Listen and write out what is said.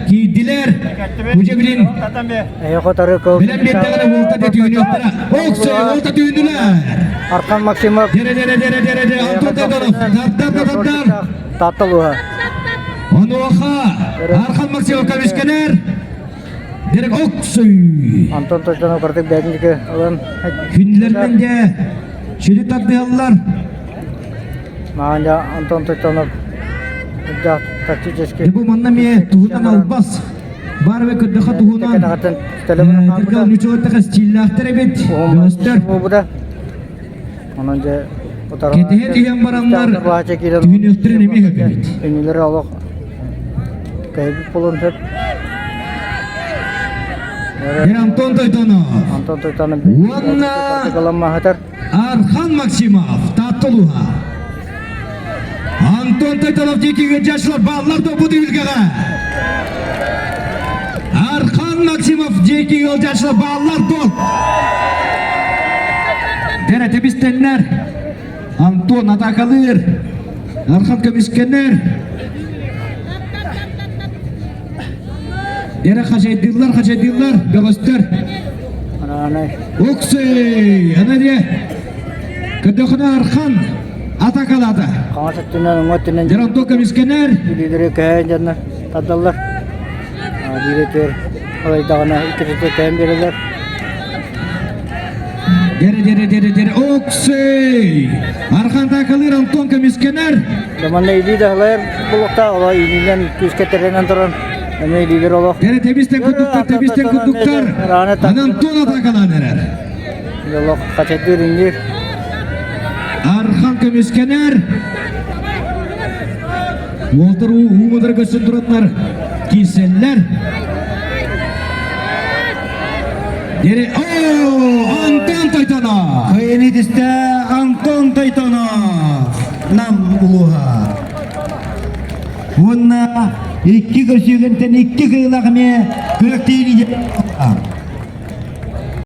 Киирдилэр. Уже билин билэн биэрдэҕинэ уолта да түүнүөхтэрэ. Оксой уолта түүнүлэр. Архан Максимов. Дере дере дере дере дере Антон Тодоров. Тардар да тардар. Таатталуха. Онуоха Архан Максимов көмүскэнэр. Дерек Оксой. Антон Тодоров кырдык бэйэтин ылан. Күнлэринэн де сүрү тардыһаллар. Маанньа Антон Тотонов тактически Бу манна эмиэ туһунан албас баар эбэ көрдөхө туһунан Тиргал ньучуоттаха стиллээхтэр эбит бөҕөстөр. Онон дьэ Кэтэһэ түһэн бараннар түһүнүөхтэрин эмиэ хөп эбит. Үнүлэр олох кэһэбит буолуон сөп. Антон Тойтонов. Антон Тойтонов. Уонна Архан Максимов, Таатта улууһа. Антон Тойтонов диэки ыалдьааччылар бааллар да бу түһүлгэҕэ. Архан Максимов диэки ыалдьааччылар бааллар дуо? Дэрэ тэбистэннэр. Антон атакалыыр. Архан көмүскэнэр. Дэрэ хачайдыыллар, хачайдыыллар, бөҕөстөр. Уксей! Ана диэ. Көдөхүнэ Архан атакалаата. Хаҥас өттүнэн, уҥа өттүнэн Дьаранто көмүскэнэр. Билиилэри көһөн дьоннор тардаллар. Биир өтөр алайдаҕына иккитэ көһөн биэрэллэр. Дере дере дере дере Оксей! Архан атакалыыр Антон көмүскэнэр. Манна илии да халайар булуктаах, оло илиинэн күүскэ тэринэн туран эмиэ илиилэр олох. Дере тебистен курдуктар, тебистен курдуктар. Антон атакалаан эрэр. Олох хачайдыыр иҥиир. Архан көмүскэнэр. Уолтар уумадар көстөн тураннар киирсэллэр. Дере, о, Антон Тойтонов! Кыайынитистэ Антон Тойтонов! Нам улууһа. Уонна икки көрсүүгэнтэн икки кыылах эмиэ күрэхтиини.